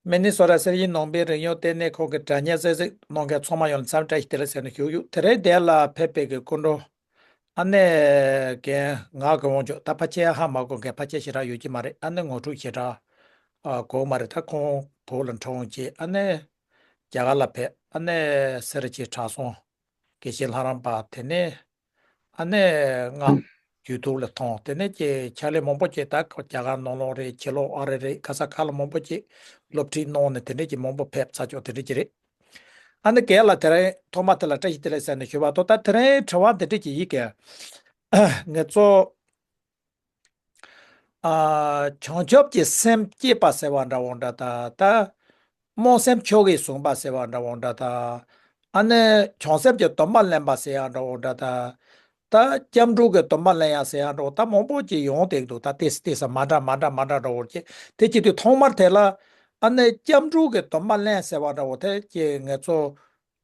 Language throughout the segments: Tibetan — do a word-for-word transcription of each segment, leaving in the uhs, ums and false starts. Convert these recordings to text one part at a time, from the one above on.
མི་ནི་སོ་ཊ་སེར་བྱེས་ནང་པའི་རིག་གཞུང་ལྟེ་གནས་ཁང་གི་དྲ་བརྙན་གསན་གཟིགས་གནང་མཁན་ཚང་མ་ཡོངས་ལ་འཚམས་འདྲི་བཀྲ་ཤིས་བདེ་ལེགས་ཟེར་ནས་ཞུ་གི་ཡོད། དེ་རིང་འདིར་ལ་ཕེབས་པའི་གི་སྐུ་མགྲོན་ཨ་ནེ་རྒན་ངག་གི་དབང་ཕྱུག་ད་ཕལ་ཆེར་ཧ་མ་གོ་མཁན་ཕལ་ཆེར་ཞེ་དྲག་ཡོད་ཀྱི་མ་རེད། ཨ་ནེ་ངོ་སྤྲོད་ཞེ་དྲག་ཨ་གོ་མ་རེད། ད་ཁོང་བོད་ལ་འཁྲུངས་བྱས་ཨ་ནེ་རྒྱ་གར་ལ་ཕེབས། ཨ་ནེ་སེར་བྱེས་གྲྭ་ཚང་དགེ་བཤེས་ལྷ་རམས་པ། དེ་ནས་ཨ་ནེ་ང་ཡུ་ཊུབ་ལ་མཐོང་། དེ་ནས་ཀྱི་ཕྱག་ལས་མང་པོ་བྱས། ད་ཁོ་རྒྱ་གར་ནང་ལོགས་རེད། ཕྱི་ལོགས་ཨ་རི་རེད། ག་ས་ག་ལ་མང་པོ་བྱས། སློབ་ཁྲིད་གནང་ནས་དེ་འདྲས་ཀྱི་མང་པོ་ཕེབས་ཚར་ཆོག་དེ་འདྲས་ཀྱི་རེད། ཨ་ནེ་རྒན་ལ་དེ་རིང་ཐོག་མ་དེ་ལ་བཀྲ་ཤིས་བདེ་ལེགས་ཟེར་ནས་ཞུ་བ་དང་། ད་དེ་རིང་དྲི་བ་འདི་འདྲས་ཀྱི་ཡིན་གི། ང་ཚོ་ཨ་བྱང་ཆུབ་ཀྱི་སེམས་བསྐྱེད་པ་ཟེར་བ་འདྲ་བོ་འདྲ། ད་ད་སྨོན་སེམས་ཆོ་གས་བཟུང་བ་ཟེར་བ་འདྲ་བོ་འདྲ། ད་ཨ་ནི་བྱང་སེམས་ཀྱི་སྡོམ་པ་ལེན་པ་ཟེར་ཡག་འདྲ་བོ་འདྲ། ད་ད་སྐྱབས་འགྲོ་གི་སྡོམ་པ་ལེན་ཡག་ཟེར་ཡག་འདྲ་བོ་ད་མང་པོ་ཅིག་ཡོང་བསྡད་འདུག་ད་ཏོག་ཙམ་ཏོག་ཙམ་མ་འདྲ་མ་འདྲ་མ་འདྲ་འདྲ་བོ་ཅིག་དེ་བྱེད་དུས་ཐོག་མར་དེ་ལ་ཨ་ནི་སྐྱབས་འགྲོ་གི་སྡོམ་པ་ལེན་ཟེར་བ་འདྲ་བོ་དེ་ཀྱི་ང་ཚོ་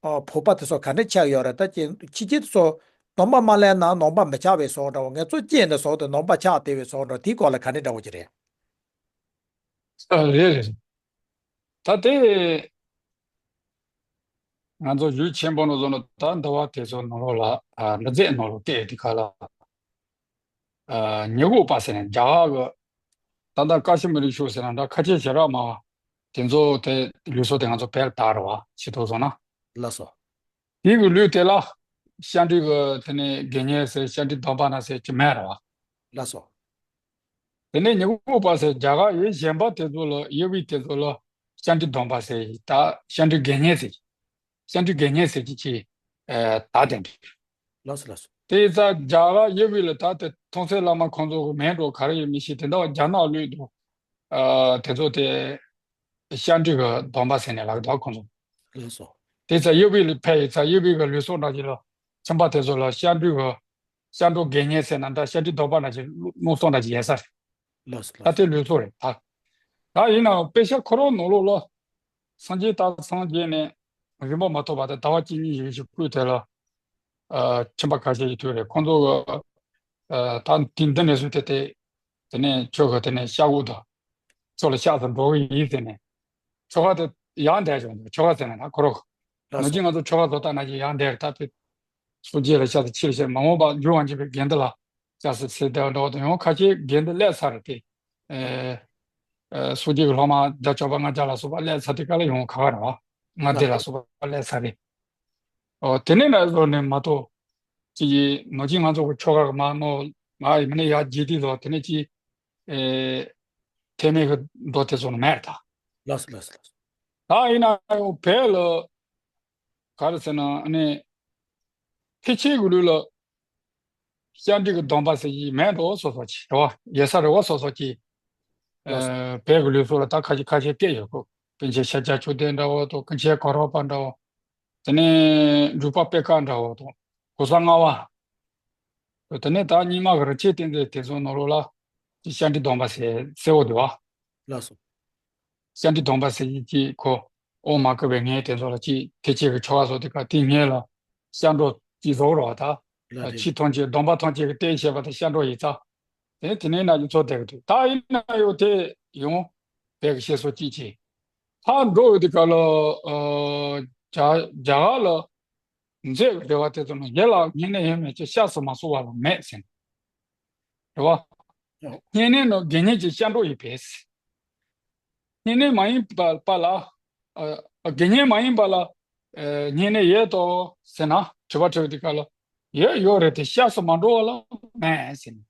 ཨ་བོད་པ་དེ་ཚོ་ག་འདྲ་ཆགས་ཡོད་རེད། ད་ཅི་ཕྱི་རྒྱལ་དེ་ཚོ་སྡོམ་པ་མ་ལེན་ན་ནང་པ་མི་ཆགས་པའི་བཟོ་འདྲ་བོ། ང་ཚོ་སྐྱེས་ནས་བཟོ་དེ་ནང་པ་ཆགས་བསྡད་པའི་བཟོ་འདྲ། དེའི་སྐོར་ལ་ག་འདྲ་འདྲ་བོ་ཅིག་རེད། ཨ་རེད་རེད། ད་དེ་ང་ཚོ་ཡུལ་ཆེན་པོ་ནང་བཟོ་ན་ད་འདི་བ་དེ་ཚོ་ནང་ལོགས་ལ་ཨ་འདྲ་རྫས་ནང་ལོགས་བལྟས་དེ་ག་ལ་ཨ་ཉི་གུང་པ་ཟེར་ནས་རྒྱ་གར་གི་ད་ལྟ་ཀ་ཤི་མིར་ཤུག་ཟེར་ན་འདྲ་ཁ་ཆེ་ཞེ་དྲག་མ་དེ་ཚོ་དེ་ལུགས་སྲོལ་དེ་ང་ཚོ་བལ་དར་བ་ཕྱི་ཐོག་སོང་ན། ལགས་སོ། དེ་གི་ལུགས་དེ་ལ་ཤ་འགྲོས་གི་དེ་ནས་དགེ་བསྙེན་ཟེར་ཤ་འགྲོས་སྡོམ་པ་ན་ཟེར་གྱི་མེད་ར་བ། ལགས་སོ། དེ་ནས་ཉི་གུང་པ་ཟེར་རྒྱ་གར་ཡུལ་གཞན་པ་དེ་ཚོ་ལ་ཡུལ་བི་དེ་ཚོ་ལ་ཤ་འགྲོས་སྡོམ་པ་ཟེར་ད་ཤ་འགྲོས་དགེ་བསྙེན་ཟེར་ཤ་འགྲོས་དགེ་བསྙེན་ཟེར་གྱི་ཅི་ད་དེ་འདྲ། ལགས་སོ་ལགས་སོ། དེ་ཙ་རྒྱ་གར་ཡུལ་བི་ལ་ད་དེ་མཐོང་ཚད་བླ་མ་ཁོང་ཚོ་གི་མེད་འགྲོ་ག་རེ་ཡོད་མི་ཤེས། དེ་འདྲ་བ་རྒྱ་ནག་ལུགས་དུ་དེ་ཚོ་དེ། ཤ་འགྲོས་ཀྱི་སྡོམ་པ་ཟེར་ནས་ལབ་འདུག་ཁོང་ཚོ། ལགས་སོ། དེ་ཚ་ཡུལ་བི་ལ་ཕེབས་ཡི་ཚ་ཡུལ་བི་གི་ལུགས་སྲོལ་འདྲ་ཅིག་ལ་ཁྱིམ་པ་དེ་ཚོ་ལ་ཤ་འགྲོས་ཀྱི་ཤ་འགྲོས་དགེ་བསྙེན་ཟེར་ན་འདྲ་ཤ་འགྲོས་སྡོམ་པ་འདྲ་ཅིག་སློབ་གསོ་འདྲ་ཅིག་ཡོད་ས་རེད། ལགས་སོ་ད་ལགས་དེ་ལུགས་སྲོལ་རེད་ད། ད་ཡིན་ནའང་དཔེ་ཆ་ཁོ་རང་ནང་ལོགས་ལ་སངས་རྒྱས་ད་སངས་རྒྱས་ནས་རིམ་པ་མ་ཐོབ་པ་དེ་ཟླ་བ་གཅིག་གཉིས་ཞིག་ཞིག་སྐུ་དེ་ལ་ཨ་ཁྱིམ་པ་ཁ་ཤས་ཀྱི་དུས་རེད་ཁོང་ཚོ་གི་ཨ་ད་དེ་འདི་ནས་བཟུང་སྟེ་དེ་དེ་ནས་ཁྱོད་གི་དེ་ནས་ཤ་འུ་དང་། ཚོ་ལ་ཤག་ཏུ་འགྲོ་གི་ཡིན་ཟེར་ནས། ཆོ་ག་དེ་ཡང་བསྡད་བྱུང་འདུག་ཆོ་ག་ཟེར་ན་ན་ཁོ་རོ། ལགས་ནང་སོ། ཅི་ང་ཚོ་ཆོ་ག་བཟོ་ལྟ་ན་ཅི་ཡང་བསྡད་ད་དེ། སུ་རྗེ་ལ་ཤག་ཏུ་ཕྱིར་ཕྱིར་མ་འོངས་པ་འགྱུར་བ་འཇིག་པའི་དགེ་འདུན་ལ་ཤག་ཏུ་ཕྱིར་བསྡད་འགྲོ་དང་ཡང་ཁ་ཆེ་དགེ་འདུན་སླེབས་ཚར་རེད་དེ། ཨེ། ཨེ་སུ་རྗེ་གི་སློབ་མ་བརྒྱ་བཅོ་ལྔ་བརྒྱ་ལ་སོགས་པ་སླེབས་ཚར་དེ་ག་ལ་ཡོང་ག་བ་རེད་བ། ལྔ་ལགས་སྡེ་ལ་སོ། སོགས་པ་སླེབས་ཚར་རེད། ཨོ་དེ་ནས་ན་བཟོ་ནས་མ་གཏོགས། ཅི་ཡིན་ནོ་ཅི་ང་ཚོ་གི་ཆོ་ག་གི་མ་ནོ། ང་ཡི་མི་ནི་ཡ་རྗེས་དེ་ཚོ་དེ་ནས་ཅི། ཨེ། ཐེ་མེད་གི་མདོ་དེ་ཚོ་ནི་མེད་ད། ལགས་སོ་ལགས་སོ་ལགས་སོ། ད་ཡིན་ན་ཡང་བོད་ལ། ག་རེ་ཟེར་ན་ཨ་ནི། ཕལ་ཆེར་གི་ལུགས་ལ། ཤ་འགྲོས་གི་སྡོམ་པ་ཟེར་གྱི་མེད་འགྲོ་སོ་སོ་ཅི་རེད་བ་ཡེ་ས་རེད་བ་སོ་སོ་ཅི། ལགས་སོ། ཨེ། བོད་གི་ལུགས་སྲོལ་ལ་ད་ཁ་ཤས་ཁ་ཤས་སྐད་ཡོད་གོ། པཎ་ཆེན་ཤཱཀྱ་མཆོག་ལྡན་འདྲ་བོ་དང་ཀུན་མཁྱེན་གོ་རམས་པ་འདྲ་བོ། དེ་ནས་འབྲུག་པ་པད་དཀར་འདྲ་བོ་དང་གོ་ས་ལྔ་བ། དེ་ནས་ད་རྙིང་མ་གི་རིན་ཆེན་གཏེར་མཛོད་དེ་ཚོ་ནང་ལོགས་ལ་ཅི་ཤ་འགྲོས་སྡོམ་པ་ཟེར་ཟེར་བ་འདུག་བ། ལགས་སོ། ཤ་འགྲོས་སྡོམ་པ་ཟེར་གྱི་ཅི་ཁོ་དབང་མ་བསྐུར་བའི་ངས་དེ་ཚོ་ལ་ཅི་ཐེག་ཆེན་གྱི་ཆོ་ག་སོགས་དེ་ག་དེ་ངས་ལ་ཤ་འགྲོས་ཅི་བཟོ་རོགས་ད། ལགས་རེད། ཕྱི་ཐམས་ཅད་སྡོམ་པ་ཐམས་ཅད་ཀྱི་གཏེར་བྱེད་པ་དང་ཤ་འགྲོས་ཡིན་ཙང་། དེ་དེ་ནས་ན་ཡུལ་ཚོ་དེ་གི་དུས་ད་ཡིན་ན་ཡོད་དེ་ཡོང་བས་གི་བཤད་སྲོལ་ཅིག་ཅིག་ཧ་འགྲོ་ཡོད་དེ་ག་ལ་ཨ་རྒྱ་རྒྱ་གར་ལ་མཛད་རེ་བ་དེ་ཚོ་ནི་ཡེ་ལ་ངེས་ནས་ཡེ་མེད་ཀྱི་ཤ་སུ་མ་སོ་བ་ལ་མེད་ཟེར། རེ་བ། བསྙེན་གནས་ནི་དགེ་བསྙེན་གྱི་ཤ་འགྲོས་ཡིན་པས། བསྙེན་གནས་མ་ཡིན་པ་པ་ལ། ཨ་དགེ་བསྙེན་མ་ཡིན་པ་ལ། ཨ་བསྙེན་གནས་ཡོད་དོ་ཟེར་ན་དྲི་བ་དྲི་བའི་དུས་སྐབས་ལ། ཡོད་ཡོད་རེད་དེ་ཤ་སུ་མ་འགྲོ་བ་ལ་མེད་ཟེར་ནས།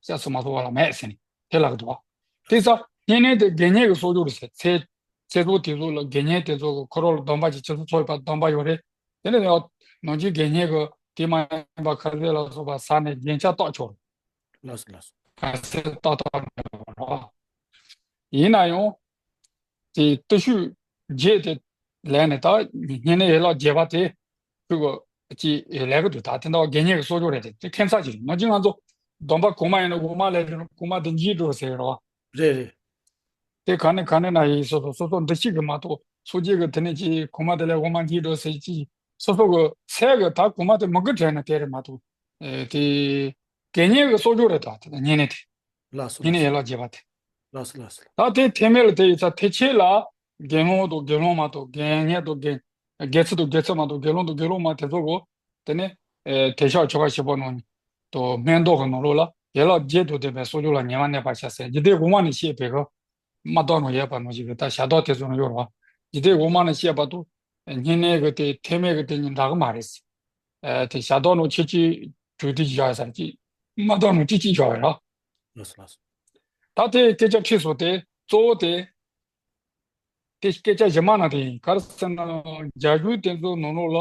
ཤ་སུ་མ་འགྲོ་བ་ལ་མེད་ཟེར་ནས་དེ་ལབ་ཀྱི་འདུག་བ། དེ་ཙང་བསྙེན་གནས་དེ་དགེ་བསྙེན་གྱི་གསོག་སྦྱོར་རེད་ཟེར་ཚེ། ཚེ་སྲོག་དེ་ཚོ་ལ་དགེ་བསྙེན་དེ་ཚོ་གི་ཁོ་རང་ལ་སྡོམ་པ་ཅིག་ཆུ་ཚོད་ཚོད་པ་སྡོམ་པ་ཡོད་རེད། དེ་ནས་ཡང་ནང་ཆོས་དགེ་བསྙེན་གྱི་དེ་མ་ཡིན་པ་ཁ་ཟས་ལ་སོགས་པ་ཟ་ནས་རྒྱན་ཆ་བཏགས་ཆོག་རེད། ལགས་སོ་ལགས་སོ། ཁ་ཟས་ཏག་ཏག་མེད་པ་རེད། ཡིན་ན་ཡང་དེ་བརྟུལ་ཞུགས་བརྒྱད་དེ་ལས་ནས་ད་བསྙེན་གནས་ཡན་ལག་བརྒྱད་པ་དེ་ཁོ་གི་ཅི་ལས་ཀྱི་འདུག་ད་དེ་འདྲ་དགེ་བསྙེན་གྱི་གསོག་སྦྱོར་རེད་དེ་དེ་ཁྱད་མཚར་ཅིག་རེད། ནང་ཆོས་ང་ཚོ་སྡོམ་པ་གོང་མ་ཡིན་ན་འོག་མ་ལས་བྱུང་ན་གོང་མ་དེ་འཇིག་འགྲོ་ཟེར་རེད་བ། རེད་རེད། དེ་ག་ནས་ག་ནས་ན་ཡིན་སོ་སོ་སོ་སོ་འདུ་ཤེས་ཀྱི་མ་གཏོགས་སངས་རྒྱས་ཀྱི་དེ་ནས་ཅི་གོང་མ་དེ་ལས་འོག་མ་འཇིག་འགྲོ་ཟེར་ཅི་སོ་སོ་གི་ཚད་ཀྱི་ད་གོང་མ་དེ་མི་དགོས་དྲན་ན་དེ་རེད་མ་གཏོགས། ཨེ་དེ་དགེ་བསྙེན་གྱི་གསོག་སྦྱོར་རེད་ད་དེ་ད་བསྙེན་གནས་དེ། ལགས་སོ་བསྙེན་གནས་ཡན་ལག་བརྒྱད་པ་དེ། ལགས་སོ་ལགས་སོ། ད་དེ་ཐེག་དམན་ལ་དེ་ཡིན་ཙང་ཐེག་ཆེན་ལ་ དགེ་སློང་དང་དགེ་སློང་མ་དང་དགེ་བསྙེན་དང་དགེ་དགེ་ཚུལ་དང་དགེ་ཚུལ་མ་དང་དགེ་སློང་དང་དགེ་སློང་མ་དེ་ཚོ་གོ། དེ་ནས་ཨེ་དེ་ཤག་ཆོ་ག་བཞི་པོ་ནང་དུ་སྨན་ལྡོག་གི་ནང་ལོགས་ལ་ཡན་ལག་བརྒྱད་དང་ལྡན་པའི་གསོ་སྦྱོང་ལ་ཉེ་བར་གནས་པར་བྱ་ཟེར། འཇིག་རྟེན་གོང་མ་ནས་བཤད་པའི་གི་མ་དག་ནང་ཡོད་པ་ནང་བཞིན་གི་ད་ཞབས་བཏགས་དེ་ཚོ་ནང་ཡོད་རེད་བ། འཇིག་རྟེན་གོང་མ་ནས་བཤད་པ་དང་བསྙེན་གནས་གི་དེ་ཐེག་དམན་གི་དེ་གཉིས་འདྲ་གི་མ་རེད། ཨེ་དེ་ཞབས་བཏགས་ནང་ཆོས་ཀྱི་གྲོས་དེ་བཞག་ཡོད་ས་ཅིག་མ་དག་ནང་ཅིག་ཅིག་བཞག་ཡོད་རེད། ལགས་སོ་ལགས་སོ། ད་དེ་སྐད་ཆ་ཁྲིད་སོང་དེ་གཙོ་བོ་དེ། དེ་སྐད་ཆ་གཞི་མ་ན་དེ་ཡིན། ག་རེ་ཟེར་ན་རྒྱ་གཞུང་དེ་ཚོ་ནང་ལོགས་ལ་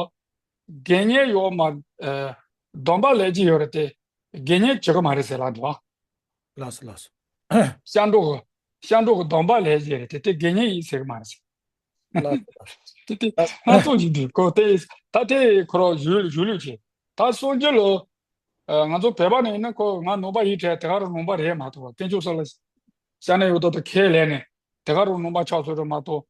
དགེ་བསྙེན་ཡོད་མ་ཨ་སྡོམ་པ་ལས་ཀྱི་ཡོད་རེད་དེ་དགེ་བསྙེན་བྱེད་གི་མ་རེད་ཟེར་ལབ་འདུག་ཨ། ལགས་སོ་ལགས་སོ། སྐྱབས་འགྲོ་གི་སྐྱབས་འགྲོ་གི་སྡོམ་པ་ལས་ཀྱི་རེད་དེ་དེ་དགེ་བསྙེན་ཡིན་ཟེར་གི་མ་རེད་ཟེར། ལགས་སོ་ལགས་སོ། དེ་དེ་སྣ་ཚོགས་ཀྱི་འདུག་གོ། དེ་ད་དེ་ཁོ་རང་ཞུ་ཞུ་ལུགས་ཀྱི་ད་སངས་རྒྱས་ལ་ཨ་ང་ཚོ་བོད་པ་ནས་ཡིན་ན་ཁོ་ང་ནང་པ་ཡིན་དྲན་དེ་ག་རང་ནང་པ་རེད་མ་གཏོགས་དཀོན་མཆོག་གསུམ་ལ་སྐྱབས་གནས་ཡོད་དོ་དེ་ཁས་ལེན་ནས། དེ་ག་རུ་ནང་པ་ཆགས་སོང་རེད་མ་གཏོགས།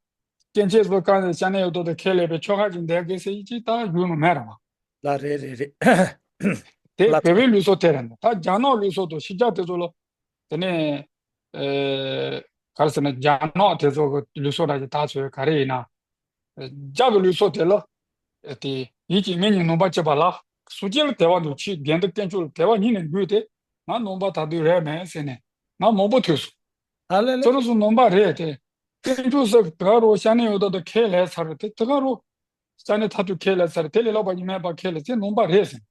སྐྱེ་མཆེད་སོགས་གང་ནས་སྐྱབས་གནས་ཡོད་དོ་དེ་ཁས་ལེན་པའི་ཆོ་ག་ཅིག་འདེབས་དགོས་ཟེར་ཡིན་ཅིག་ད་ཡུལ་ནང་མེད་རེད་བ། ལ་རེད་རེད་རེད། དེ་ལ་བོད་པའི་ལུགས་སྲོལ་དེ་རེད་འདུག་ད་རྒྱ་ནག་ལུགས་སྲོལ་དང་ཕྱི་རྒྱལ་དེ་ཚོ་ལ། དེ་ནས་ཨེ་ག་རེ་ཟེར་ན་རྒྱ་ནག་དེ་ཚོ་གི་ལུགས་སྲོལ་འདྲ་ཅིག་ད་ཚོས་ག་རེ་ཡིན་ན། རྒྱ་གི་ལུགས་སྲོལ་དེ་ལ། དེ་ཡིད་ཀྱི་མི་ཉིད་ནོངས་པ་བྱེད་པ་ལ། སོ་སྐྱེ་ལ་དད་པ་འདུག་ཕྱིར་དགེ་འདུན་དཀོན་མཆོག་ལ་དད་པ་ཉིད་ནས་འདུག་སྟེ། ང་ནོངས་པ་ད་དུང་རེད་མེད་ཟེར་ནས་ང་མང་པོ་ཐོས་སོང་། ཨ་ལེ་ལེ། ཁྱོད་རང་ཚོ་ནོངས་པ་རེད་དེ། དཀོན་མཆོག་ཟེར་དེ་ག་རུ་སྐྱབས་གནས་ཡོད་དོ་དེ་ཁས་ལེན་ཚར་རེད་དེ་དེ་ག་རུ། སྐྱབས་གནས་མཐར་ཐུག་ཁས་ལེན་ཚར་རེད་དེ་ལས་ལྷག་པ་ཉིད་མེད་པ་ཁས་ལེན་ཚེ་ནོངས་པ་རེད་ཟེར།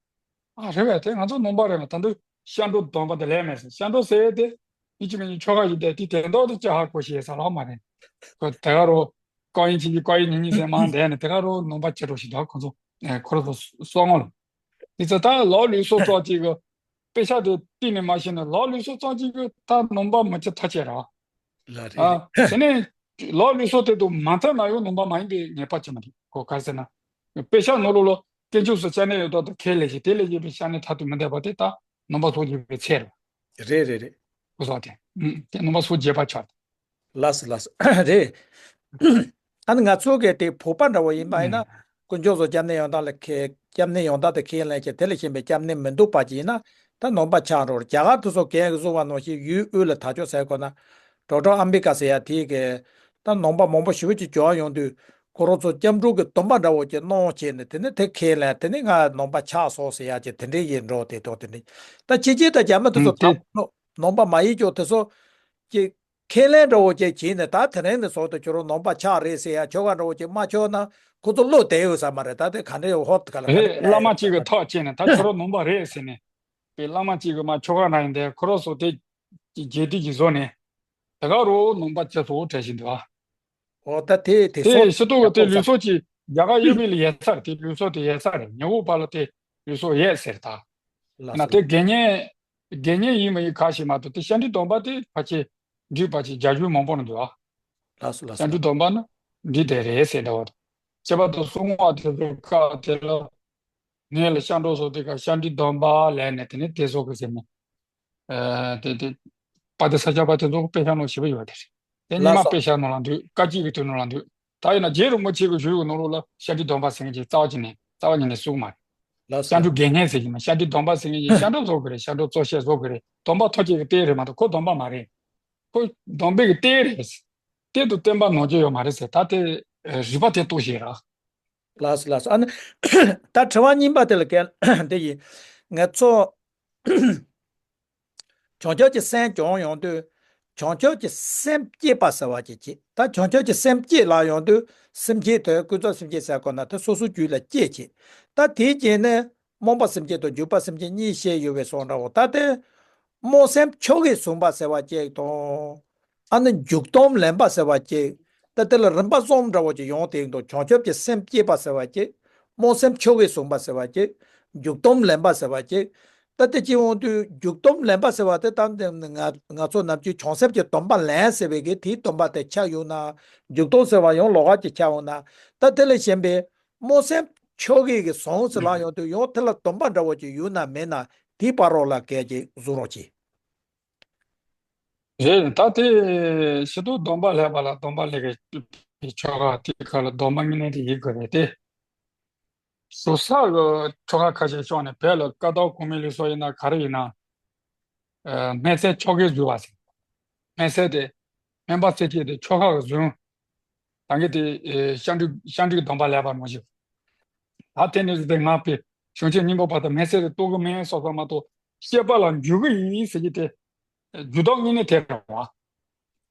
ཨ་རེད་བས་དེ་ང་ཚོ་ནོངས་པ་རེད་མ་ད་འདི་སྐྱབས་འགྲོ་སྡོམ་པ་དེ་ལས་མེད་ཟེར་སྐྱབས་འགྲོ་ཟེར་དེ། ཡིད་ཀྱི་མི་ཉིད་ཆོ་ག་ཞིག་དེ་དེ་དེ་འདོག་དེ་ཅི་ཧ་གོ་ཤེས་ས་ལྷག་མ་རེད། ཁོ་དེ་ག་རུ། ཀའོ་ཡིན་ཆིན་གྱི་ཀའོ་ཡིན་ཉིན་ཉིན་ཟེར་མ་འདས་ནས་དེ་ག་རུ་ནོངས་པ་ཆེ་འགྲོ་ཞིག་འདུག་ཁོ་ཚོ། ཁོ་ར་ཚོ་སོང་ངོ་ལ། དེ་ཚོ་ད་ལོ་ལུགས་སྲོལ་ཙོག་ཅིག་གི་དཔེ་ཆ་དེ་གཏིང་ནས་མ་ཤེས་ན་ལོ་ལུགས་སྲོལ་ཙོག་ཅིག་གི་ད་ནོངས་པ་མི་བྱེད་ཐག་བཅད་ར། ལ་རེད། ཨ་དེ་ནས་ལོ་ལུགས་སྲོལ་དེ་དུ་མ་མཐུན་ན་ཡང་ནོངས་པ་མ་ཡིན་པའི་ངེས་པ་ཅི་མ་རེད་ཁོ་ག་རེ་ཟེར་ན། དཔེ་ཆ་ནང་ལོགས་ལ་དཀོན་མཆོག་སུ་སྐྱབས་གནས་ཡོད་དོ་དེ་ཁས་ལེན་ཞིང་དེ་ལས་གཞན་པའི་སྐྱབས་གནས་མཐར་ཐུག་མི་འདེབས་པ་དེ་ད་ནོངས་པ་སོགས་ཀྱི་བའི་ཚད་རེད། རེད་རེད་རེད། ཁོ་ཚོ་དེ་དེ་ནོངས་པ་སོགས་བརྗེད་པ་ཆགས། ལགས་སོ་ལགས་སོ། རེད། ཨ་ནི་ང་ཚོ་གི་དེ་བོད་པ་འདྲ་བོ་ཡིན་པ་ཡིན་ན། དཀོན་མཆོག་ཚོ་སྐྱབས་གནས་ཡོང་སྟངས་ལ་ཁེ་སྐྱབས་གནས་ཡོང་སྟངས་དེ་ཁས་ལེན་བྱས་དེ་ལ་ཞེན་པའི་སྐྱབས་གནས་མི་འདུག་པ་ཅིག་ཡིན་ན་ད་ནོངས་པ་ཆགས་འགྲོ། རྒྱ་གར་དེ་ཚོ་གས་གི་བཟོ་བ་ནང་བཞིན་ཡུལ་དབུས་ལ་དར་ལྕོག་ཟེར་དགོས་ན། ཌོག་ཊར་ཨམ་བི་ཀ་ཟེར་ཡ་དེ་གི་ད་ནོངས་པ་མང་པོ་ཞེ་པོ་ཅིག་འབྱོར་ཡོང་དུས་ཁོ་རང་ཚོ་སྐྱབས་འགྲོ་གི་སྡོམ་པ་འདྲ་བོ་ཅིག་གནང་བྱས་ནས་དེ་ནས་དེ་ཁས་ལེན་དེ་ནས་ང་ནོངས་པ་ཆགས་སོང་ཟེར་ཡ་ཅིག་དེ་འདྲའི་ཡིན་འགྲོ་དེ་ཐོག་དེ་འདྲའི་ད་ཕྱི་རྒྱལ་དང་རྒྱ་མི་དེ་ཚོ་དེ་དར་ནོངས་པ་མ་ཡིན་ཀྱོག་དེ་ཚོ་ཅིག་ཁས་ལེན་འདྲ་བོ་ཅིག་བྱས་ནས་ད་དེ་རིང་ནས་བཟུང་སྟེ་ཁྱོད་རང་ནོངས་པ་ཆགས་རེད་ཟེར་ཡ་ཆོ་ག་འདྲ་བོ་ཅིག་མ་ཆོད་ན་ཁོ་ཚོ་བློ་བདེ་ཡོད་ས་མ་རེད། ད་དེ་ག་འདྲ་ཡོད་ཧོབ་ག་ལ་ག་རེད། བླ་མ་གཅིག་གི་ཐག་བཅད་ནས་ད་ཁྱོད་རང་ནོངས་པ་རེད་ཟེར་ནས་པའི་བླ་མ་གཅིག་གི་མ་ཆོ་ག་ན་ཡིན་དེ་ཁོ་རང་སོ་དེ་རྗེས་དུས་ཀྱི་བཟོ་ནས་དེ་ག་རུ་ནོངས་པ་ཅི་སོགས་བྲལ་བཞིན་འདུག་ཨ། འོ་ད་དེ་དེ་དེ་སོགས་ཤི་ཏོ་གི་དེ་ལུས་སྲོག་གི་རྒྱ་གར་ཡོད་པའི་ལ་ཡལ་ཚར་དེ་ལུས་སྲོག་དེ་ཡལ་ཚར་རེད། ཉི་འོག་པ་ལ་དེ་ལུས་སྲོག་ཡལ་ཟེར་ད། ལ་ན་སོ་དེ་དགེ་བསྙེན་དགེ་བསྙེན་ཡིན་མ་ཡིན་ཁ་ཞིག་མ་གཏོགས་དེ་ཤ་འདྲི་སྡོམ་པ་དེ་ཕལ་ཆེར་འདྲི་བ་ཅིག་རྒྱ་གཞུང་མང་པོ་ན་འདུག་ཨ། ལ་སོ་ལ་ཤ་འདྲི་སོ་སྡོམ་པ་ན་འདྲི་དེ་རེད་ཟེར་འདྲ་བ་དང་། ཁྱད་པར་དུ་གསུང་བ་དེ་ཚོ་ཁ་དེ་ལ་ངས་ལ་ཤ་འགྲོ་སོ་དེ་ཁ་ཤ་འདྲི་སྡོམ་པ་ལས་ནས་དེ་ནས་དེ་ཚོ་གི་ཟེར་མོ། ཨ་དེ་དེ། པ་དེ་ས་ཆ་པ་དེ་ཚོ་དཔེ་ཆ་ནང་ཞིབ་པ་ཡོད་དེ་རེད། དེ་ཉི་ལགས་མ་སོ། དཔེ་ཆ་ནང་ལ་འདུག་བཀའ་སྤྱི་གི་དོན་ནང་ལ་འདུག་ད་ཡིན་ན་རྗེ་རིན་པོ་ཆེ་གི་ཞུ་ཡུལ་ནང་ལོགས་ལ་ཤ་འདྲི་སྡོམ་པ་ཟེར་མཁན་ཅིག་རྩ་བ་ཅིག་ནས་རྩ་བ་ཉིད་ནས་གསུངས་མ་རེད། ལགས་སོ། ཤ་འདྲི་དགེ་བསྙེན་ཟེར་གྱི་མ་ཤ་འདྲི་སྡོམ་པ་ཟེར་མཁན་ཅིག་ཤ་འདྲི་བཟོ་དགོས་རེད། ཤ་འདྲི་གཙོ་བཤད་བཟོ་དགོས་རེད། སྡོམ་པ་ཐོབ་ཀྱི་གི་གཏེར་རེད་མ་གཏོགས་ཁོ་སྡོམ་པ་མ་རེད། ཁོ་སྡོམ་པའི་གི་གཏེར་རེད། གཏེར་དུ་བསྟན་པ་ནོར་གྱི་ཡོད་མ་རེད་ཟེར་ད་དེ་རིགས་པ་དེ་གཏོགས་ཤིག་ར། ལགས་སོ་ལགས་སོ། ཨ་ནི་ད་དྲི་བ་གཉིས་པ་དེ་ལ་གལ་དེ་ཡིན། ང་ཚོ་བྱང་ཆུབ་ཀྱི་སེམས་སྦྱོང་ཡོང་དུས་བྱང་ཆུབ་ཀྱི་སེམས་བསྐྱེད་པ་ཟེར་བ་ཅིག་བྱེད། ད་བྱང་ཆུབ་ཀྱི་སེམས་བསྐྱེད་ལ་ཡོང་དུས་སེམས་བསྐྱེད་དེ་ཀུན་རྫོབ་སེམས་བསྐྱེད་ཟེར་དགོས་ན་དེ་སོ་སོའི་རྒྱུད་ལ་བསྐྱེད་བྱེད། ད་དེའི་རྗེས་ནས་རྨོངས་པ་སེམས་བསྐྱེད་དང་འཇུག་པ་སེམས་བསྐྱེད་གཉིས་བཤད་ཡོད་པའི་སོང་འདྲ་བོ། ད་དེ་སྨོན་སེམས་ཆོ་གས་བཟུང་བ་ཟེར་བ་ཅིག་དང་། ཨ་ནི་འཇུག་སྡོམ་ལེན་པ་ཟེར་བ་ཅིག་ད་དེ་ལ་རིམ་པ་གསུམ་འདྲ་བོ་ཅིག་ཡོང་དེ་འདུག་བྱང་ཆུབ་ཀྱི་སེམས་བསྐྱེད་པ་ཟེར་བ་ཅིག་སྨོན་སེམས་ཆོ་གས་བཟུང་བ་ཟེར་བ་ཅིག་འཇུག་སྡོམ་ལེན་པ་ཟེར་བ་ཅིག་ད་དེ་ཅི་འོང་དུས་འཇུག་སྡོམ་ལེན་པ་ཟེར་བ་དེ་ད་ང་ང་ཚོ་ནམ་རྒྱུན་བྱང་སེམས་ཀྱི་སྡོམ་པ་ལེན་ཟེར་བའི་གི་དེའི་སྡོམ་པ་དེ་ཆགས་ཡོད་ན། འཇུག་སྡོམ་ཟེར་བ་ཡང་ལོགས་ཀ་ཅིག་ཆགས་འོང་ན། ད་དེ་ལས་གཞན་པའི་སྨོན་སེམས་ཆོ་གས་གི་བཟུང་ཟེར་ལ་ཡོང་དུས་ཡང་དེ་ལ་སྡོམ་པ་འདྲ་བོ་ཅིག་ཡོད་ན་མེད་ན་དེའི་བར་རོགས་ལ་གལ་ཅིག་གཟུགས་རོགས་ཅིག་རེད། ད་དེ་ཕྱི་དོན་སྡོམ་པ་ལེན་པ་ལ་སྡོམ་པ་ལེན་གྱི་ཆོ་ག་དེ་ཁ་ལ་སྡོམ་པ་ངེས་གནས་དེ་ཡིན་དགོས་རེད་དེ། ཟུར་ས་གི་ཆོ་ག་ཁ་ཤས་ཕྱོགས་ནས་བོད་ལ་བཀའ་ཐང་གོང་མའི་ལུགས་སྲོལ་ཡིན་ན་ག་རེ་ཡིན་ན། སྨན་སེལ་ཆོ་གས་བཟུང་བ་ཟེར། སྨན་སེལ་དེ་སྨན་པ་སེལ་བྱེད་དེ་ཆོ་ག་གིས་བཟུང་། ད་གིན་དེ་ཨེ་ཤ་འགྲིག་ཤ་འགྲིག་སྡོམ་པ་ལེགས་པར་ནོར་ཞིག་ད་དེ་ནས་བཟུང་སྟེ་ང་པའི་བྱང་ཆུབ་སྙིང་པོ་བར་དུ་སྨན་ཟས་དེ་གཏོར་གི་མིན་སོགས་སོགས་མ་གཏོགས་བཤད་པ་ལ་འཇུག་གི་ཡིན་ཟེར་གྱི་དེ་འཇུག་ལྡོག་གཉིས་ནི་དེ་རེད་བ།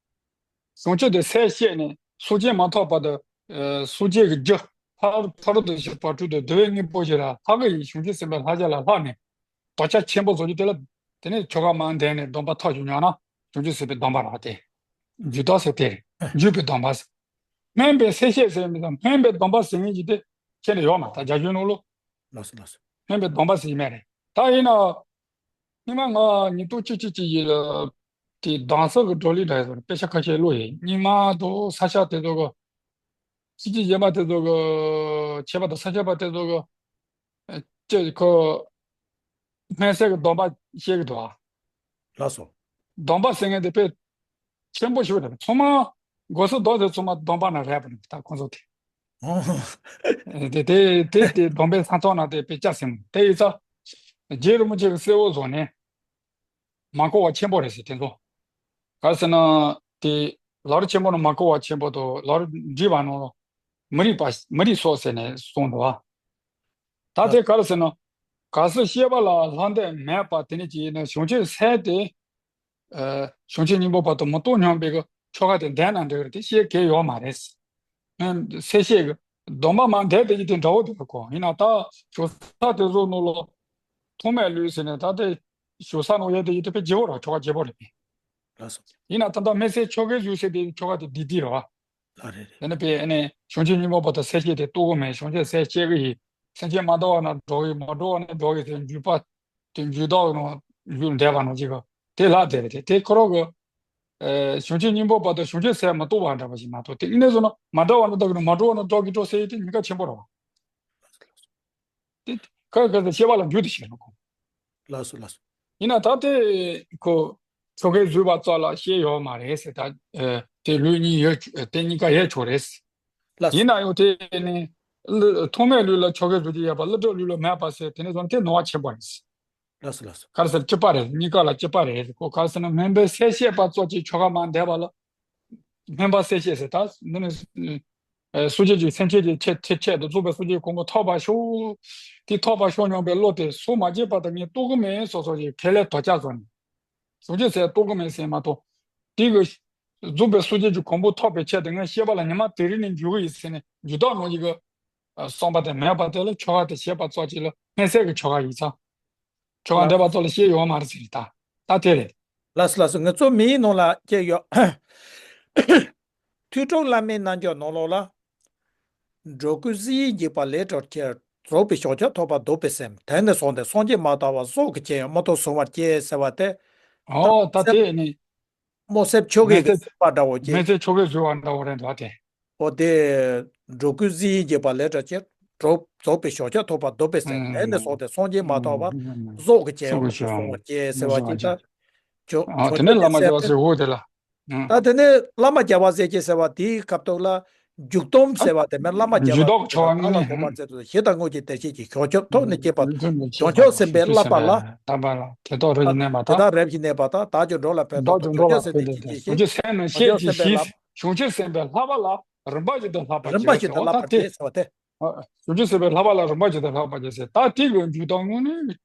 བྱང་ཆུབ་དེ་ཟས་བཤད་ནས་སངས་རྒྱས་མ་ཐོབ་བར་དུ་ཨེ་སངས་རྒྱས་ཀྱི་རྒྱུ་ཕ་ཕ་རོལ་ཏུ་ཕྱིན་པ་བར་དུ་བདེ་བའི་དངོས་པོ་ཞིག་ལ་ལྷག་གི་ཡིན། བྱང་ཆུབ་སེམས་དཔའི་ལྷ་བྱ་ལ་ལྷག་ནས་དོ་ཆ་ཆེན་པོ་བཟོ་རྒྱུ་དེ་ལ་དེ་ནས་ཆོ་ག་མར་འདོན་ནས་སྡོམ་པ་ཐོབ་ཅིག་ཉོ་ན་བྱང་ཆུབ་སེམས་དཔའི་སྡོམ་པ་རེད་བ། དེ་འཇུག་ལྡོག་ཟེར་དེ་རེད། འཇུག་པའི་སྡོམ་པ་ཟེར། སྨན་པའི་ཟས་བཤད་ཟེར་མི་དང་སྨན་པའི་སྡོམ་པ་ཟེར་མཁན་གྱི་དེ་ཁྱེད་ནས་ཡོད་མ་ད་རྒྱ་གཞུང་ནང་ལོ། ལགས་སོ་ལགས་སོ། སྨན་པའི་སྡོམ་པ་ཟེར་གྱི་མེད་རེད། ད་ཡིན་ན་སྔོན་མ་ང་ཉིས་སྟོང་བཅུ་གཅིག་གི་ཡིན་ལ་དེ་གདན་ས་གི་བགྲོ་གླེང་འདྲ་ཡོད་དཔེ་ཆ་ཁ་ཤས་ཀློག་ཡིན། རྙིང་མ་དང་ས་སྐྱ་དེ་ཚོ་གི་ཕྱི་རྒྱལ་གཞན་པ་དེ་ཚོ་གི་ཆེད་པ་དང་ས་སྐྱ་པ་དེ་ཚོ་གི་ཨེ་ཅེ་ཁོ་སྨན་ཟས་ཀྱི་སྡོམ་པ་བཤད་གི་འདུག་ཨ། ལགས་སོ། སྡོམ་པ་ཟེར་མཁན་དེ་དཔེ་ཆེན་པོ་ཞིག་རེད། ཚང་མ་སྒོ་སུ་རྡོ་དེ་ཚང་མ་སྡོམ་པ་ན་རེད་པ་ད་ཁོང་ཚོ་དེ། ཨོ། དེ་དེ་དེ་དེ་སྡོམ་པའི་ས་ཐོག་ན་དེ་དཔེ་ཆ་ཟིན་དེ་ཡིན་ཙང་རྗེ་རིན་པོ་ཆེ་གི་གསལ་བོ་བཟོ་ནས་མ་གོ་བ་ཆེན་པོ་རེད་ཟེར། དེ་ཚོ་ག་རེ་ཟེར་ན་དེ་ལམ་རིམ་ཆེན་པོ་ནང་མ་གོ་བ་ཆེན་པོ་དང་ལམ་རིམ་འདྲིས་པ་ནང་མི་རིགས་པ་མི་རིགས་སོགས་ཟེར་ནས་གསུངས་འདུག་བ། ད་དེ་ག་རེ་ཟེར་ན་གལ་སྲིད་བཤད་པ་ལ་ལྷག་འདོད་མེད་པ་དེ་ནི་ཅི་ཡིན་ན་བྱང་ཆུབ་ཟས་དེ་ཨ་བྱང་ཆུབ་སྙིང་པོ་བར་དུ་མི་གཏོང་སྙམ་པའི་གི་ཆོ་ག་དེ་འདོན་ན་འགྲིག་གི་རེད། དེ་བཤད་གལ་ཡོད་མ་རེད། ཨ་ཟས་བཤད་གི་སྡོམ་པ་མར་འདོན་དེ་ཡི་དེ་འདྲ་བོ་དེ་གོ་ཡིན་ན་ད་ཞོ་ས་དེ་ཚོ་ནང་ལོ་ཐོག་མའི་ལུས་ཟེར་ནས་ད་དེ་ཞོ་ས་ནང་ཡོད་དེ་ཡི་དེ་དཔེ་བརྗེ་བོ་ར་ཆོ་ག་བརྗེ་བོ་རེད། ལགས་སོ། ཡིན་ན་ད་ལྟ་སྨན་ཟས་ཆོ་གའི་ལུས་ཟེར་དེ་ཆོ་ག་དེ་འདི་འདི་རེད་བ། ལགས་རེད་རེད། དེ་ནི་དཔེ་ཨ་ནི་བྱང་ཆུབ་སྙིང་པོ་བར་དུ་ཟས་བཤད་དེ་གཏོར་གི་མེད། བྱང་ཆུབ་ཟས་བཤད་གི་ཡིན། སེམས་ཅན་མ་དག་པ་ན་འགྲོ་གི་མ་འགྲོ་བ་ན་འགྲོ་གི་ཟེར་འཇུག་པ་དེ་འཇུག་ལྡོག་ནང་འཇུག་འདོད་པ་ནང་ཅིག་གི་དེ་ལ་དེ་རེད། དེ་དེ་ཁོ་རང་གི་ཨེ་བྱང་ཆུབ་སྙིང་པོ་བར་དུ་བྱང་ཆུབ་ཟས་མི་གཏོང་བ་འདྲ་པོ་ཞིག་མ་གཏོགས་དེ་ཨ་ནི་བཟོ་ན་མ་འདྲ་བ་ན་འདྲ་གི་ན་མ་འགྲོ་བ་ན་འགྲོ་གི་འགྲོ་ཟེར་ཡི་དེ་གཉིས་ཀ་ཆེན་པོ་རེད་བ། དེ་ཁ་ཁ་ཁ་བཤད་པ་ལ་འགྱུར་དུ་བྱེད་རོགས། ལགས་སོ་ལགས་སོ། ཡིན་ན་ད་དེ་ཁོ་ཆོ་གའི་བཟོས་པ་ཙམ་ལ་བཤད་ཡོད་མ་རེད་ཟེར། ད་ཨེ་དེ་ལུས་གཉིས་ཡོད་ཆོག་དེ་གཉིས་ཀ་ཡོད་ཆོག་རེད། ལགས་སོ། ཡིན་ན་ཡང་དེ་ནི་ཐོག་མའི་ལུས་ལ་ཆོ་གའི་བཟོ་རྒྱུ་ཡོད་པ་ཀླུ་སྒྲུབ་ལུས་ལ་མེད་པ་ཟེར་དེ་ནི་བཟོ་ན་དེ་ནོར་བ་ཆེན་པོ་རེད། ལགས་སོ་ལགས་སོ། ག་རེ་ཟེར་གཅིག་པ་རེད། གཉིས་ཀ་ལ་གཅིག་པ་རེད། ཁོ་ག་རེ་ཟེར་ན་སྨན་པའི་ཟས་བཤད་པ་ཙམ་གྱིས་ཆོ་ག་མར་འདེབས་པ་ལ། སྨན་པ་ཟས་བཤད་ཟེར་ད་འདི་ནི་ཨེ་སངས་རྒྱས་ཀྱི་སེམས་ཅན་གྱི་ཆེད་ཆེད་ཆེད་དུ་བཙུགས་པའི་སངས་རྒྱས་གོ་འཕང་ཐོབ་པར་ཤོག་དེ་ཐོབ་པར་ཤོག་སྙམ་པའི་བློ་དེ་སངས་མ་རྒྱས་བར་དུ་ངས་གཏོར་གི་མིན་སོགས་སོགས་ཀྱི་ཁས་ལེན་དོ་ཅག་བཟོ་ནས། བྱང་ཆུབ་ཟས་གཏོར་གི་མིན་ཟེར་མ་གཏོགས། དེ་གི་བཙུགས་པའི་སངས་རྒྱས་ཀྱི་གོ་འཕང་ཐོབ་པའི་ཆེད་དུ་ངས་བཤད་པ་ལ་ཉི་མ་དེ་རིང་ནས་འཇུག་གི་ཡིན་ཟེར་ནས་འཇུག་ལྡོག་ནང་གི་གི་བསམ་པ་དེ་མེད་པ་དེ་ལ་ཆོ་ག་དེ་བྱེད་པ་ཙམ་གྱིས་ལ་སྨན་ཟས་ཀྱི་ཆོ་ག་ཡིན་ཙང་། ཆོ་ག་འདེབས་པ་ལགས། ཚོ་ལ་བཤད་ཡོད་མ་རེད་ཟེར་ད། ད་དེ་རེད། ལགས་སོ་ལགས་སོ། ངེད་ཚོ་མིའི་ནང་ལ་སྐྱེས་ཡོད། ཐོས་གྲོལ་བླ་མའི་རྣལ་འབྱོར་ནང་ལོགས་ལ། འགྲོ་ཀུན་སྲིད་ཡིད་འཇིགས་པ་ལས་གྲོལ་ཕྱིར། རྫོགས་པའི་ཕྱོགས་ཀྱི་ཐོབ་པ་འདོད་པའི་སེམས། དེང་ནས་བཟུང་སྟེ་སངས་རྒྱས་མ་ཐོབ་བར། སྲོག་གི་རྒྱལ་ཡང་མུ་སྟེགས་གཟུང་བར་བགྱི་ཟེར་བ་དེ། ཨོ་ད་ད་དེ་ནི། སྨོན་སེམས་ཆོ་གའི་སྨན་རྩིས་གཟུངས་པ་འདྲ་བོ་སྐྱེས། སྨན་རྩིས་ཆོ་གའི་གཟུངས་པ་འདྲ་བོ་རེད་འདུག་དེ། ཨོ་དེ། འགྲོ་ཀུན་སྲིད་ཡིད་འཇིགས་པ་ལས་གྲོལ་ཕྱིར། རྫོགས་པའི་ཕྱོགས་ཀྱི་ཐོབ་པ་འདོད་པའི་སེམས། དེང་ནས་བཟུང་སྟེ་སངས་རྒྱས་མ་ཐོབ་བར། སྲོག་གི་རྒྱལ་ཡང་མུ་སྟེགས་གཟུང་བར་བགྱི་ཟེར་བ་ཅིག་ད། ཆོ་ཆོ་དེ་ནས་བླ་མ་རྒྱལ་བ་ཟེར་འོ་དེ་ལ། ད་དེ་ནས་བླ་མ་རྒྱལ་བ་ཟེར་གྱི་ཟེར་བ་དེའི་སྐབས་ཐོག་ལ། འཇུག་སྡོམ་ཟེར་བ་དེ་མིན་བླ་མ་རྒྱལ་བ་འཇུག་ལྡོག་ཆོ་ག་ལ་ངོས་ནས་གོ་མ་ཚད་དུ་ཞི་དང་དངོས་ཀྱི་བདེ་གཤེགས་ཀྱིས། བྱང་ཆུབ་ཐོབ་ནས་སྐྱེས་པ་བྱང་ཆུབ་སེམས་དཔའི་བསླབ་པ་ལ། དམ་པ་ལ་དེ་དག་རིམ་གྱིས་གནས་པ་དང་། དེ་དག་རིམ་གྱིས་གནས་པ་དང་བདག་ཀྱང་འགྲོ་ལ་ཕན་ཐོགས་པ། བྱང་ཆུབ་སེམས་དཔའི་བསླབ་པ་རིམ་པ་བཞིན་དུ་བསླབ་པར་བགྱི་ཟེར་བ་དེ། བྱང་ཆུབ་སེམས་དཔའི་བསླབ་པ་ལ་རིམ་པ་བཞིན་དུ་བསླབ་པར་བགྱི་ཟེར་བ་དེ། བྱང་ཆུབ་སེམས་དཔའི་བསླབ་པ་ལ་རིམ་པ་བཞིན་དུ་བསླབ་པར་བགྱི་ཟེར་ད་དེ་གི་འཇུག་ལྡོག་དངོས་གནས་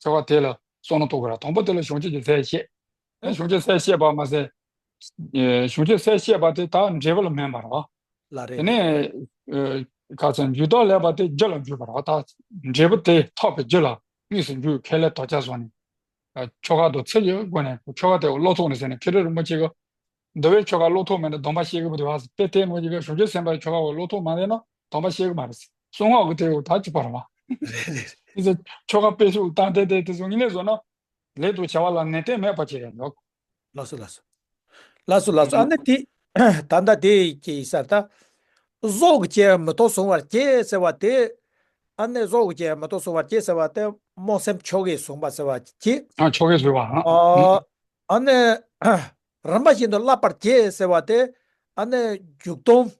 ཟེར་བ་དེ་ལ་བསམ་བློ་གཏོང་དགོས་ར། དང་པོ་དེ་ལ་བྱང་ཆུབ་ཀྱི་ཟས་བཤད། ཨེ་བྱང་ཆུབ་ཟས་བཤད་པ་མ་ཟད། ཨེ་བྱང་ཆུབ་ཟས་བཤད་པ་དེ་ད་འབྲས་བུ་ལ་སྨོན་པ་རེད་བ། ལགས་རེད། དེ་ནས་ཨེ་ག་ཚོད་འཇུག་ལྡོག་ལེགས་པ་དེ་རྒྱུ་ལ་འཇུག་པ་རེད་བ། ད་འབྲས་བུ་དེ་ཐོབ་པའི་རྒྱུ་ལ་དངོས་སུ་འཇུག་ཁས་ལེན་དོ་ཅག་བཟོ་ནས། ཨ་ཆོ་ག་དང་ཚིག་གི་སྒོ་ནས་ཆོ་ག་དེ་བློ་ཐོག་ནས་ཟེར་ནས་མཁན་རིན་པོ་ཆེ་གི་འདུལ་བའི་ཆོ་ག་བློ་ཐོག་མེད་ན་སྡོམ་པ་བཤད་གི་མི་འདུག་བ། དཔེ་དེ་ནོ་ཅིག་གི་བྱང་ཆུབ་སེམས་དཔའི་ཆོ་ག་བ་བློ་ཐོག་མ་ལེན་ན་སྡོམ་པ་བཤད་གི་མ་རེད། གསང་སྔགས་ཀྱི་དེ་ད་གཅིག་པ་རེད་བ། དེ་ཚོ་ཆོ་ག་དཔེ་ཤུགས་བཏང་དེ་དེ་དེ་ཚོ་ངེས་ལེགས་བཟོ་ན་ལས་དང་བྱ་བ་ལ་ནན་ཏན་མེད་པ་ཅིག་རེད་འདུག་ལགས་སོ་ལགས་སོ། ལགས་སོ་ལགས་སོ། ཨ་ནི་དེ་ད་ལྟ་དེ་ཅི་ཡིན་ས་ད། སྲོག་གི་རྒྱལ་ཡང་མུ་སྟེགས་གཟུང་བར་བགྱི་ཟེར་བ་དེ། ཨ་ནི་སྲོག་གི་རྒྱལ་ཡང་མུ་སྟེགས་གཟུང་བར་བགྱི་ཟེར་བ་དེ་སྨོན་སེམས་ཆོ་གས་གཟུང་བ་ཟེར་བ་ཅིག་ཨ་ཆོ་གས་གཟུང་བ། ཨ་ཨ་ནི་རིམ་པ་བཞིན་དུ་བསླབ་པར་བགྱི་ཟེར་བ་དེ། ཨ་ནི་འཇུག་སྡོམ་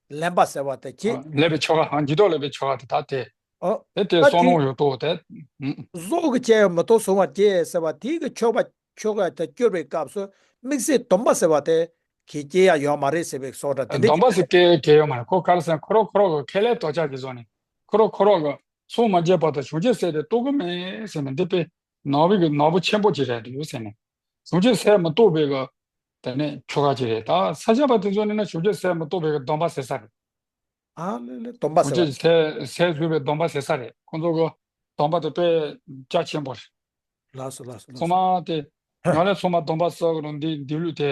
ལེན་པ་ཟེར་བ་དེ་བགྱི། ལེགས་པའི་ཆོ་ག་ཨ་འཇུག་ལྡོག་ལེགས་པའི་ཆོ་ག་དེ་ད་དེ། ཨོ། དེ་དེ་ད་བསམ་དེ་བློ་ཡོད་དོ་དེ། ཨུ། སྲོག་གི་རྒྱལ་ཡང་མུ་སྟེགས་གཟུང་བར་བགྱི་ཟེར་བ་དེ་གི་ཆོ་ག་ཆོ་ག་དེ་སྐྱོར་བའི་སྐབས་སུ་དམིགས་བསལ་སྡོམ་པ་ཟེར་བ་དེ་ གི་སྐྱེ་ཡ་ཡོད་མ་རེད་ཟེར་བའི་བཟོ་འདྲ་དེ་འདྲ་སྡོམ་པ་ཅིག་ཟེར་སྐྱེ་སྐྱེ་ཡོད་མ་རེད། ཁོ་ག་རེ་ཟེར་ན་ཁོ་རང་ཁོ་རང་གི་ཁས་ལེན་དོགས་ཆ་གི་བཟོ་ནས་ཁོ་རང་ཁོ་རང་གི་སངས་མ་རྒྱས་བར་དུ་བྱང་ཆུབ་སེམས་དེ་རྟོགས་ཀྱི་མེད་ཟེར་ནས་འདི་དཔེ་ནོར་བུ་གི་ནོར་བུ་ཆེན་པོ་ཅིག་རེད་འདུག་ཟེར་ནས་བྱང་ཆུབ་སེམས་མ་རྟོགས་པའི་གི་དེ་ནས་ཆོ་ག་ཅིག་རེད། ད་ས་སྐྱ་པ་དེ་ཚོ་ནི་ན་བྱང་ཆུབ་སེམས་མ་རྟོགས་པའི་གི་སྡོམ་པ་ཟེར་ས་རེད། ཨ་ལེ་ལེ་སྡོམ་པ་ཟེར་བ་ཁྱོད་ཟས་ཟས་ཟོས་པའི་སྡོམ་པ་ཟེར་ས་རེད། ཁོང་ཚོ་གི་སྡོམ་པ་དེ་དཔེ་རྒྱ་ཆེན་པོ་རེད། ལགས་སོ་ལགས་སོ་ལགས་ཚང་སོ། མ་དེ་ཡང་ལས་ཚང་མ་སྡོམ་པ་ཟེར་གི་རུང་འདི་འདི་ལུས་དེ་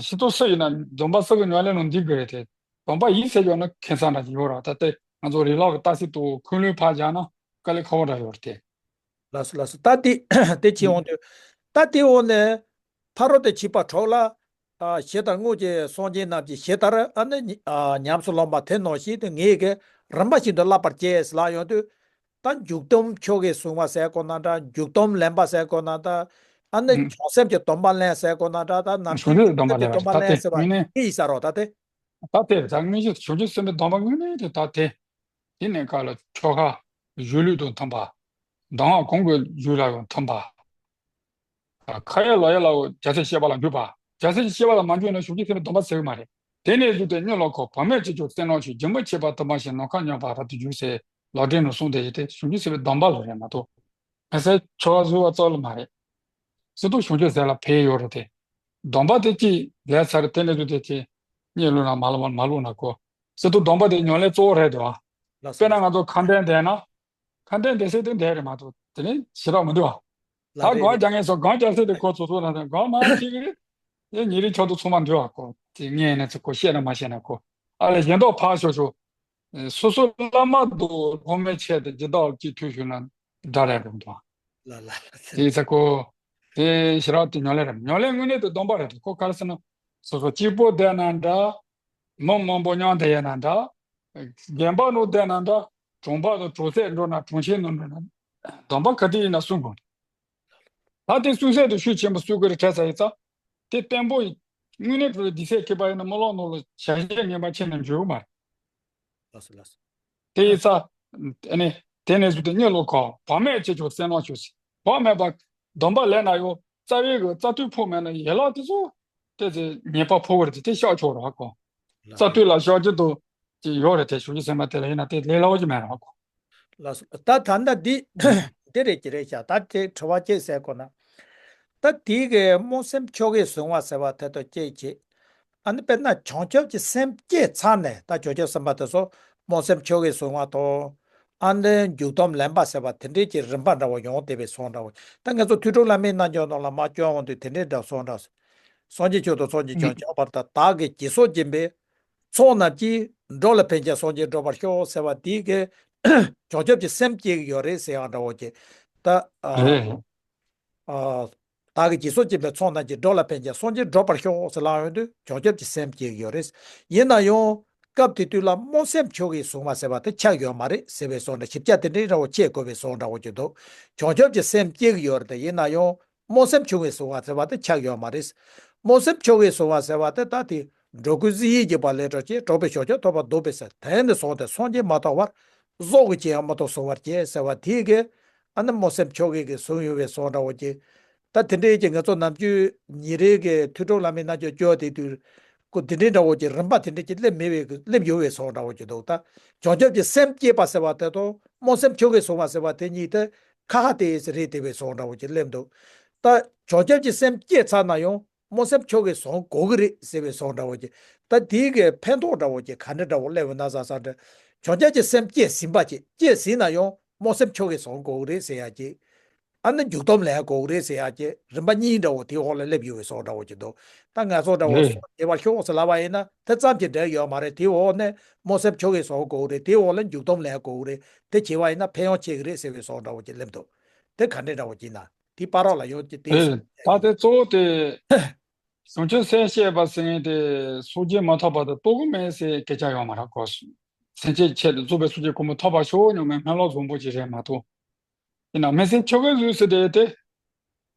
ཤི་ཏོ་སུ་ཡིན་ན་སྡོམ་པ་ཟེར་གི་ཡང་ལས་རུང་འདི་དགོས་རེད་དེ། སྡོམ་པ་ཡིན་ཟེར་ཡོད་ན་ཁེ་བཟང་འདྲ་ཅིག་ཡོད་ར། ད་དེ་ང་ཚོ་རི་ལོག་གི་ཏ་སི་ཏུ་ཁུན་ལུའི་ཕར་བཞག་ན་དཀའ་ལས་ཁག་པོ་འདྲ་ཡོད་རེད་དེ། ལགས་སོ་ལགས་སོ། ད་དེ་དེ་ཕྱིན་འོང་དུས་ད་དེ་འོག་ནས་ཕ་རོལ་ཏུ་ཕྱིན་པ་དྲུག་ལ། ཨ་ཞེ་ལྟར་དངོས་ཀྱི་སངས་རྒྱས་རྣམས་ཀྱིས་ཞེ་ལྟར་ཨ་ནི་ཉི་ཨ་ཉམས་སུ་བླངས་པ་དེ་ནང་བཞིན་དུ་ངེད་ཀྱིས་རིམ་པ་བཞིན་དུ་བསླབ་པར་བྱས་ལབ་ཡོང་དུས། ད་འཇུག་སྡོམ་ཆོ་གས་བཟུང་བ་ཟེར་དགོས་ན་འདྲ། འཇུག་སྡོམ་ལེན་པ་ཟེར་དགོས་ན་འདྲ། ཨ་ནི་ཨུ། བྱང་སེམས་ཀྱི་སྡོམ་པ་ལེན་ཟེར་དགོས་ན་འདྲ། ད་ནམ་བྱང་སེམས་ཀྱི་སྡོམ་པ་ལེན་པ་ད་ལེན་ཟེར་བ་དངོས་གནས་ཡིན་ས་རོགས་ད་དེ། ད་དེ་ད་དངོས་གཞི་བྱང་ཆུབ་སེམས་དཔའི་སྡོམ་པ་དངོས་གནས་དེ་ད་དེ། དེ་ནས་ཁ་ལ་ཆོ་ག་སྒྱུ་ལུས་དང་མཐུན་པ། གདམས་ངག་གང་གི་སྒྱུ་ལ་ཡང་མཐུན་པ། ཁ་ཡ་ལག་ཡ་ལ་རྒྱལ་སྲས་བཤད་པ་ལ་འཇུག་པ། རྒྱལ་སྲས་བཤད་པ་ལ་མ་འཇུག་ན་བྱང་ཆུབ་སེམས་དཔའི་སྡོམ་པ་ཟེར་གི་མ་རེད། དེ་ནས་བཟུང་སྟེ་གཉིད་ལོག་གོ་བག་མེད་ཅི་བྱུང་བསོད་ནམས་ཆོས། སྒྱུ་མ་མཆིས་པ་དུ་མ་ཤེས་ནམ་མཁའ་མཉམ་པར་རབ་ཏུ་འཇུག་ཟེར་ལག་ལེན་ནང་གསུངས་དེ་ཡིན་ཏེ་བྱང་ཆུབ་སེམས་དཔའི་སྡོམ་པ་ལ་རེད་མ་གཏོགས། མི་ཚེ་ཆོ་ག་བཟོ་བ་ཙམ་ལ་མ་རེད། སྲིད་དུ་བྱང་ཆུབ་ཟེར་ལ་ཕན་ཡོད་རེད་དེ། སྡོམ་པ་དེ་གཅིག་ལས་ཚར་དེ་ནས་བཟུང་སྟེ་ཅི། གཉིད་ལོག་ན་མ་ལོག་མ་ལོག་ན་གོ། སྲིད་དུ་སྡོམ་པ་དེ་ཉམས་ལེན་གཙོ་བོ་རེད་དོ། ལགས་སོ། དཔེར་ན་ང་ཚོ་ཁ་འདོན་བསྡད་ན། ཁ་འདོན་བསྡད་སྲིད་དུ་བསྡད་རེད་མ་གཏོགས་དེ་ནས་ཞེ་དྲག་མི་འདུག་བ། ད་ལགས་རེད་སྒང་རེད། རྒྱག་ངེས་སོ་སྒང་རྒྱག་སྲིད་དུ་ཁོ་ཚོ་ཚོ་ན་སྒང་མ་ཤེས་གི་རེད། དེ་ཉིན་རེ་ཆོག་ཏུ་ཚང་མ་འདུག་བ་ཁོ། དེ་ངས་ནས་ཚོ་ཁོ་བཤད་ན་མ་བཤད་ན་ཁོ། ཨ་ལས་གཞན་དག་ཕར་ཞོག་ཞོག་སོ་སོ་བླ་མ་དང་སློབ་མའི་ཆེད་དུ་སྦྱིན་བདག་གཅིག་ཐུག་ཞུས་ན་དགྲ་རེད་འགྲོ་འདུག་ལ་ལ་ལ་ཟེར། དེ་ཚེ་ཁོ། དེ་ཞེ་དྲག་དེ་ཉམས་ལེན་རེད། ཉམས་ལེན་དངོས་གནས་དུ་སྡོམ་པ་རེད་དོ། ཁོ་ག་རེ་ཟེར་ན། སོ་སོ་གཅིག་པོ་བསྡད་ན་འདྲ། མི་མང་པོ་མཉམ་དུ་ཡོད་ན་འདྲ། དགོན་པ་ནང་བསྡད་ན་འདྲ། གྲོང་པ་དང་གྲོང་གསེབ་འགྲོ་ན་གྲོང་ཁྱེར་ནང་འགྲོ་ན། སྡོམ་པ་ག་དུས་ཡིན་ན་སྲུང་དགོས། ད་དེ་སྲུང་སྲོལ་དེ་ཤུགས་ཆེན་པོ་སྲུང་དགོས་རེད་དྲན་ས་ཡིན་ཙང་། དེ་བརྟན་པོ་དངོས་གནས་དྲུག་ལ་བདེ་ཚད་ཁེ་པ་ཡིན་ན་རྨི་ལམ་ནང་ལ་བྱ་བྱེད་ངན་པ་ཁྱེར་ནས་འཇུག་གི་མ་རེད། ལགས་སོ་ལགས་སོ། དེ་ཡིན་ཙང་། ཨ་ནི། དེ་ནས་བཟུང་སྟེ་གཉིད་ལོག་གོ་བག་མེད་ཅི་བྱུང་བསོད་ནམས་ཆོས་ཟེར། བག་མེད་པ། སྡོམ་པ་ལེན་ན་ཡང་རྩ་བའི་གི་རྩ་མཐུན་ཕོག་མེད་ན་ཡན་ལག་དེ་ཚོ། དེ་ཚེ་ཉེས་པ་ཕོག་གི་རེད་དེ་དེ་བཤགས་ཆོག་རེད་བ་གོ། ལགས་རྩ་མཐུན་ལ་བཤགས་རྒྱུ་དང་། ཅིག་ཡོད་རེད་དེ་བྱང་ཆུབ་སེམས་དཔའ་དེ་ལ་ཡིན་ན་དེ་ལས་སླ་བོ་ཅིག་མེད་རེད་བ་གོ། ལགས་སོ། ད་ད་ལྟ་འདི་འདི་རེད་ཀྱི་རེད་ཤག་ད་དེ་དྲི་བ་ཅིག་ཟེར་དགོས་ན། ད་དེའི་གི་སྨོན་སེམས་ཆོ་གས་བཟུང་བ་ཟེར་བ་དེ་དང་གཅིག་བྱེད། ཨ་ནི་དཔེར་ན་བྱང་ཆུབ་ཀྱི་སེམས་བསྐྱེད་ཚར་ནས་ད་བྱང་ཆུབ་སེམས་དཔའ་དེ་ཚོ་སྨོན་སེམས་ཆོ་གས་བཟུང་བ་དང་། ཨ་ནི་འཇུག་སྡོམ་ལེན་པ་ཟེར་བ་དེ་འདྲའི་གི་རིམ་པ་འདྲ་བོ་ཡོང་བསྡད་པའི་བཟོ་འདྲ་བོ། ད་ང་ཚོ་ཐོས་གྲོལ་བླ་མའི་རྣལ་འབྱོར་ནང་ལ་མར་བསྐྱོན་འོང་དུས་དེ་འདྲའི་འདྲ་བཟོ་འདྲ། སངས་རྒྱས་ཆོས་དང་སངས་རྒྱས་བྱང་ཆུབ་བར་དུ་བདག་གིས་བྱས་སོ་སྦྱིན་པའི་ཚོགས་རྣམས་ཀྱིས། འགྲོ་ལ་ཕན་ཕྱིར་སངས་རྒྱས་འགྲུབ་པར་ཤོག་ཟེར་བ་དེའི་གི་བྱང་ཆུབ་ཀྱི་སེམས་བསྐྱེད་ཀྱི་ཡོད་རེད་ཟེར་ཡག་འདྲ་བོ་ཅིག་ད་ཨ། རེད། ཨ། བདག་གིས་བྱས་སོ་སྦྱིན་པའི་ཚོགས་རྣམས་ཀྱིས། འགྲོ་ལ་ཕན་ཕྱིར་སངས་རྒྱས་འགྲུབ་པར་ཤོག་ཟེར་ལབ་ཡོང་དུས་བྱང་ཆུབ་ཀྱི་སེམས་བསྐྱེད་ཀྱི་ཡོད་རེད། ཡིན་ན་ཡང་སྐབས་དེ་དུས་ལ་སྨོན་སེམས་ཆོ་གས་བཟུང་བ་ཟེར་བ་དེ་ཆགས་ཡོད་མ་རེད་ཟེར་བའི་བཟོ་འདྲ་ཞིབ་ཆ་དེ་འདྲའི་འདྲ་བོ་བྱེད་དགོས་པའི་བཟོ་འདྲ་བོ་ཅིག་འདུག་བྱང་ཆུབ་ཀྱི་སེམས་བསྐྱེད་ཀྱི་ཡོད་རེད་དེ་ཡིན་ན་ཡང་། སྨོན་སེམས་ཆོ་གས་བཟུང་བ་ཟེར་བ་དེ་ཆགས་ཡོད་མ་རེད། སྨོན་སེམས་ཆོ་གས་བཟུང་བ་ཟེར་བ་དེ་ད་དེ་འགྲོ་ཀུན་གཟི་བརྗིད་ཀྱི་བ་ལས་གྲོལ་ཅིང་། གྲོགས་པའི་བྱང་ཆུབ་ཐོབ་པར་འདོད་པའི་སེམས། དེ་ནས་བཟུང་སྟེ་སངས་རྒྱས་མ་ཐོབ་བར། རྫོགས་པའི་བྱིན་ཡང་མ་ཐོབ་གཟུང་བར་བྱེད་ཟེར་བ་དེ་གས། ཨ་ནི་སྨོན་སེམས་ཆོ་གས་ཀྱི་བཟུང་ཡོད་པའི་བཟོ་འདྲ་བོ་ཅིག་ད་དེ་འདྲའི་ཀྱི་ང་ཚོ་ནམ་རྒྱུན་ཉིན་རེའི་གི་ཐོས་གྲོལ་བླ་མའི་རྣལ་འབྱོར་བསྐྱོན་དེ་དུས། ཀོ་དེ་འདྲའི་འདྲ་བོ་ཅིག་རིམ་པ་དེ་འདྲ་ཅིག་སླེབས་མེད་པའི་གི་སླེབས་ཡོད་པའི་བཟོ་འདྲ་བོ་ཅིག་འདུག་ད་བྱང་ཆུབ་ཀྱི་སེམས་བསྐྱེད་པ་ཟེར་བ་དེ་དང་སྨོན་སེམས་ཆོ་གས་བཟུང་བ་ཟེར་བ་དེ་གཉིས་དེ་ཁ་ཁ་དེ་རེད་དེ་བའི་བཟོ་འདྲ་བོ་ཅིག་སླེབས་འདུག་ད་བྱང་ཆུབ་ཀྱི་སེམས་བསྐྱེད་ཚར་ན་ཡང་། སྨོན་སེམས་ཆོ་གས་བཟུང་དགོས་ཀྱི་རེད་ཟེར་བའི་བཟོ་འདྲ་བོ་ཅིག་ད་དེའི་གི་ཕན་ཐོགས་འདྲ་བོ་ཅིག་ག་འདྲ་འདྲ་བོ་སླེབས་ཡོད་ན་བསམ་བསམ་འདྲ། བྱང་ཆུབ་ཀྱི་སེམས་བསྐྱེད་ཟིན་པ་ཅིག་བསྐྱེད་ཟིན་ན་ཡང་སྨོན་སེམས་ཆོ་གས་བཟུང་དགོས་ཀྱི་རེད་ཟེར་ཡ་ཅིག་ཨ་ནི་འཇུག་སྡོམ་ལེན་དགོས་ཀྱི་རེད་ཟེར་ཡ་ཅིག་རིམ་པ་གཉིས་འདྲ་བོ་དེའི་འོག་ལ་སླེབས་ཡོད་པའི་བཟོ་འདྲ་བོ་ཅིག་འདུག་ད་ང་ཚོ་འདྲ་བོ་རེད། སོ་བྱེད་པར་ཤོག་ཟེར་ལབ་པ་ཡིན་ན་དེ་ཙམ་གྱིས་འགྲིག་ཡོད་མ་རེད། དེའི་འོག་ནས་སྨོན་སེམས་ཆོ་གས་བཟུང་དགོས་ཀྱི་རེད། དེའི་འོག་ལ་འཇུག་སྡོམ་ལེན་དགོས་ཀྱི་རེད། དེ་བྱེད་པ་ཡིན་ན་ཕན་ཡོན་ཆེ་གི་རེད་ཟེར་བའི་བཟོ་འདྲ་བོ་ཅིག་སླེབས་འདུག་དེ་ག་འདྲས་འདྲ་བོ་ཅིག་ན། དེ་བར་རོགས་ལ་ཡོང་གི་དེ་ཨེ། ད་དེ་གཙོ་བོ་དེ། བྱང་ཆུབ་སེམས་བསྐྱེད་པ་ཟེར་མཁན་དེ་སངས་རྒྱས་མ་ཐོབ་བར་དུ་རྟོགས་ཀྱི་མེད་ཟེར་སྐད་ཆ་ཡོད་མ་རེད་གོ། སེམས་བསྐྱེད་ཆེད་དུ་རྫོགས་པའི་སངས་རྒྱས་གོ་འཕང་ཐོབ་པར་ཤོག་སྙམ་པའི་སྨོན་ལམ་བཟང་པོ་ཅིག་རེད་མ་གཏོགས། ཡིན་ན་སྨོན་སེམས་ཆོ་གས་བཟུང་ཟེར་དེ་དེ།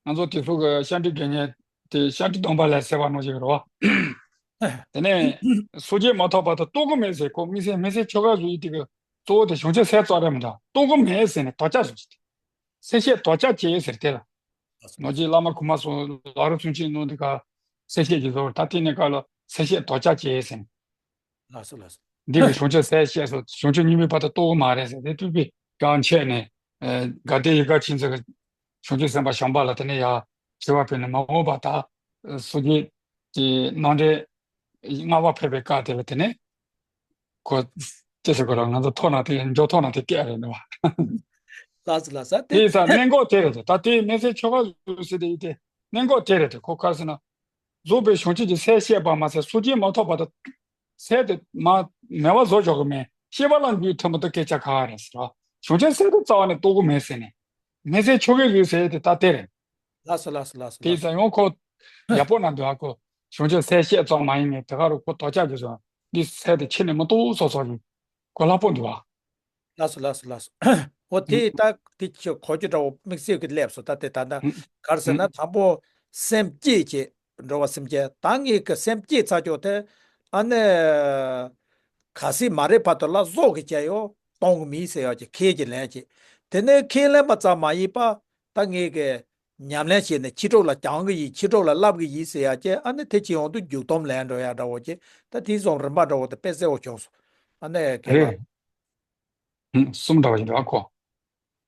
ང་ཚོ་དེ་ཚོ་གི་ཤཱནྟི་དགེ་བསྙེན་དེ་ཤཱནྟི་སྡོམ་པ་ལ་ཟེར་བ་ནང་བཞིན་རེད་བ། དེ་ནས་སངས་རྒྱས་མ་ཐོབ་བར་དུ་རྟོགས་ཀྱི་མེད་ཟེར་གོ། སྨོན་སེམས་སྨོན་སེམས་ཆོ་གས་བཟུང་ཡིན་དེ་གི་གཙོ་བོ་དེ་བྱང་ཆུབ་སེམས་རྩ་རེད་མི་འདྲ་རྟོགས་ཀྱི་མེད་ཟེར་ནས་དོགས་ཆ་བཟུང་ཟེར་དེ། སེམས་བསྐྱེད་དོགས་ཆ་བྱས་ཟེར་དེ་ལ། ནོར་གྱི་བླ་མ་གོང་མ་སོགས་ལག་རོ་ཚུན་ཆད་གནང་དེ་ག་གསལ་བཤད་ཀྱི་བཟོ་ད་དེ་ནས་ཀ་ལ་གསལ་བཤད་དོགས་ཆ་བྱས་ཟིན། ལགས་སོ་ལགས་སོ། འདི་གི་བྱུང་ཆོས་གསལ་བཤད་སོ་བྱུང་ཆོས་གཉིས་མེད་པ་དང་རྟོགས་མ་རེད་ཟེར་དེ་དུས་པའི་གང་ཆད་ནས་དགའ་ལྡན་ཡིད་དགའ་ཆེན་ཚོ་གི་བྱུང་ཆོས་སེམས་དཔའ་བྱམས་པ་ལ་དེ་ནས་ཡ་དྲི་བ་ཕུལ་ནས་མ་འོངས་པ་ད་སོ་སྐྱེ་གི་ནང་འདྲེན་ལྔ་པ་ཕེབས་པའི་སྐབས་དེ་ལ་དེ་ནས་ཁོ་ཅི་ཟེར་གོ་ར་ང་ཚོ་ཐོག་ན་དེ་འཇོག་ཐོག་ན་དེ་སྐད་རེད་འདུག་བ། ལགས་སོ་ལགས་སོ། དེ་དེ་ཡིན་ཙང་གནད་འགག་དེ་རེད་དེ་ད་དེ་མི་ཚེ་ཆོ་ག་ཟུར་ཟེར་དེ་ཡིན་ཏེ་གནད་འགག་དེ་རེད་དེ་ཁོ་ག་རེ་ཟེར་ན། རྫོགས་པའི་བྱང་ཆུབ་ཀྱི་སེམས་བསྐྱེད་པ་མ་ཟད་སོ་སྐྱེ་མ་ཐོབ་བར་དུ་སེམས་དེ་མ་མེད་པ་བཟོ་ཆོག་གི་མེད་ཤེས་པ་ལ་འགྱུར་ཐུབ་མི་ཐུབ་སྐད་ཆ་ག་རེད་ཟེར་བ། བྱང་ཆུབ་སེམས་དེ་རྩ་བ་ནས་རྟོགས་གི་མེད་ཟེར་ནས་མི་ཚེ་ཆོ་གའི་ལུས་ཟེར་དེ་ད་དེ་རེད། ལགས་སོ་ལགས་སོ་ལགས་སོ། དེ་ཡིན་ཙང་ཡང་ཁོ་ཡག་པོ་ན་འདུག་ཨ་ཁོ་བྱང་ཆུབ་སེམས་བསྐྱེད་ཙམ་མ་ཡིན་ནས་དེ་ག་རུ་ཁོ་དོགས་ཆ་གི་བཟོ་འདི་སེམས་དེ་ཁྱེར་ནས་མི་རྟོགས་སོ་སོ་ཡིན་ཁོ་ལྷག་པོ་འདུག་ཨ། ལགས་སོ་ལགས་སོ་ལགས་སོ། འོ་དེ་ད་དེ་ཁྱོད་གོ་རྒྱུ་འདྲ་བོ་དམིགས་བསལ་གྱི་སླེབས་སོ་ད་དེ་ད་ད་ག་རེ་ཟེར་ན་དང་པོ་སེམས་བསྐྱེད་ཅེས་འགྲོ་བ་སེམས་བསྐྱེད་ད་ངེད་ཀྱི་སེམས་བསྐྱེད་ཚར་ཀྱོག་དེ་ཨ་ནི་ག་སྲིད་མ་རེད་བར་དུ་ལ་བཟོ་གི་བྱས་ཡོ་གཏོང་གི་མིན་ཟེར་ཡོ་ཀྱི་ཁས་ཀྱི་ལན་ཅིག་དེ་ནས་ཁས་ལེན་པ་ཙམ་མ་ཡིན་པ་ད་ངེད་ཀྱི་ཉམས་ལེན་བྱས་ནས་ཕྱི་དྲོ་ལ་བསྐྱང་གི་ཡིན་ཕྱི་དྲོ་ལ་བསླབ་གི་ཡིན་ཟེར་ཡ་ཀྱི་ཨ་ནི་དེ་ཅི་ཡོང་དུ་རྒྱུག་སྟོམ་ལན་འགྲོ་ཡ་འདྲ་བོ་ཀྱི་ད་དེ་བཟོ་རིམ་པ་འདྲ་བོ་དེ་དཔེ་གསལ་བོ་བྱུང་སོང་ཨ་ནི་གལ་ལ། གསུམ་འདྲ་བ་ཞིག་འདུག་ཨ་ཁོ།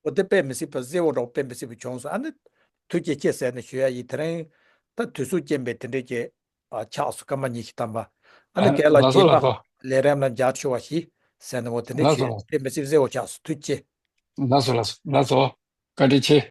འོ་དེ་དཔེ་མི་སྲིད་པ་གསལ་བོ་འདྲ་བོ་དཔེ་མི་སྲིད་པ་བྱུང་སོང་ཨ་ནི། ཐུགས་རྗེ་ཆེ་ཟེར་ནས་ཞུ་ཡ་ཡིན་དེ་རིང་། ད་དུས་ཚོད་རྐྱེན་པས་དེ་འདྲས་ཀྱི། ཆགས་སུ་སྐར་མ་ཉི་ཤུ་ཐམ་པ། ཨ་ནི་གལ་ལ་ལགས་སོ་ལགས་སོ། ལས་རིམ་ལ་འཇགས་ཆོག་པ་ཞིག་ཟེར་ནས་འོ་དེ་འདྲས་ལགས་སོ་ཞུ་ཡ་ལགས་སོ། དཔེ་མི་སྲིད་གསལ་བོ་ཆགས་སོང་ཐུགས་རྗེ་ཆེ། ལགས་སོ་ལགས་སོ་ལགས་སོ། བཀའ་དྲིན་ཆེ།